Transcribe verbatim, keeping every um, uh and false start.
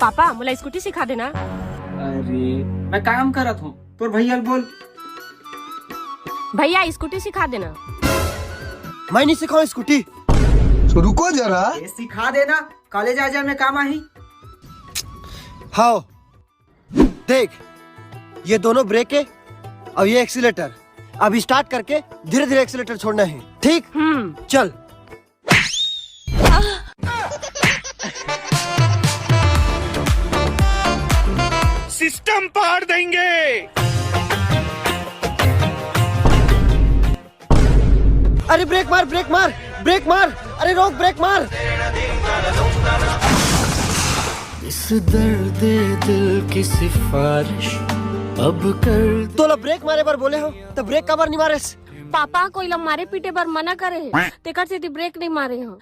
Papa, मोला scooty सिखा देना। अरे, मैं काम करत हूँ, तोर भैया ल बोल। भैया, स्कूटी सिखा देना। मैं नहीं सिखाऊं स्कूटी। तो रुको जरा। ये सिखा देना, कॉलेज आ जाए में काम आही। हाँ, देख, ये दोनों ब्रेक है, अब ये एक्सीलेटर। अभी स्टार्ट करके धीरे धीरे एक्सीलेटर छोड़ना है, ठीक? हम्म। चल। सिस्टम पाड़ देंगे। अरे ब्रेक मार, ब्रेक मार, ब्रेक मार। अरे रोक, ब्रेक मार। इस दर्द दिल की सिफारिश अब कर। तोला ब्रेक मारे बर बोले हो, त ब्रेक काबर नहीं मारेस? पापा कोई ला मारे पीटे बर मना करे हे, तेकर सेती ब्रेक नहीं मारे हो।